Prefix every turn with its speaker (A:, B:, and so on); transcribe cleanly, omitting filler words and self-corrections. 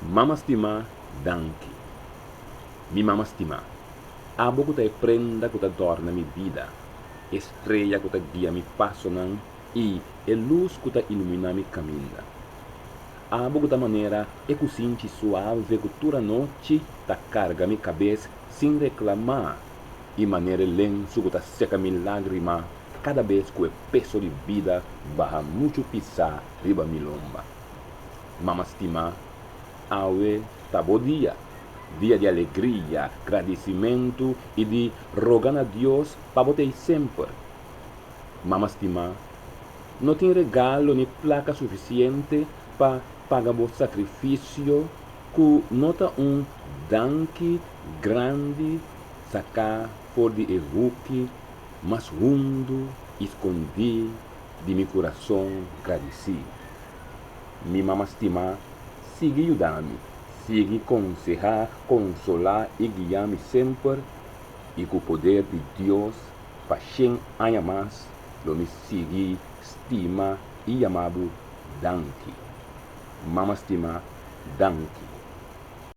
A: Mama stimá, danki. Mi mama stimá, abo ku ta e prenda ku ta dòrna mi bida, e strea ku ta guia mi pasonan i e lus ku ta iluminá mi kaminda. Abo ku ta manera e kusinchi suave ku tur anochi ta karga mi kabes sin reklamá i manera e lensu ku ta seka mi lágrima kada bes ku e peso di bida baha muchu pisá riba mi lomba. Mama stimá, awe ta bo dia, dia di alegria, gradisimentu i di roga na Dios pa bo t'ei semper. Mama stimá, no tin regalo ni plaka sufisiente pa paga bo sakrifisio ku no ta un danki grandi saká for di e huki mas hundu i skondí di mi kurason gradisí. Mi mama stimá, sigui yuda mi, sigui konsehá, konsolá i guia mi semper, i ku poder di Dios pa shen aña mas lo mi sigui stima i yama bo danki. Mama stimá, danki.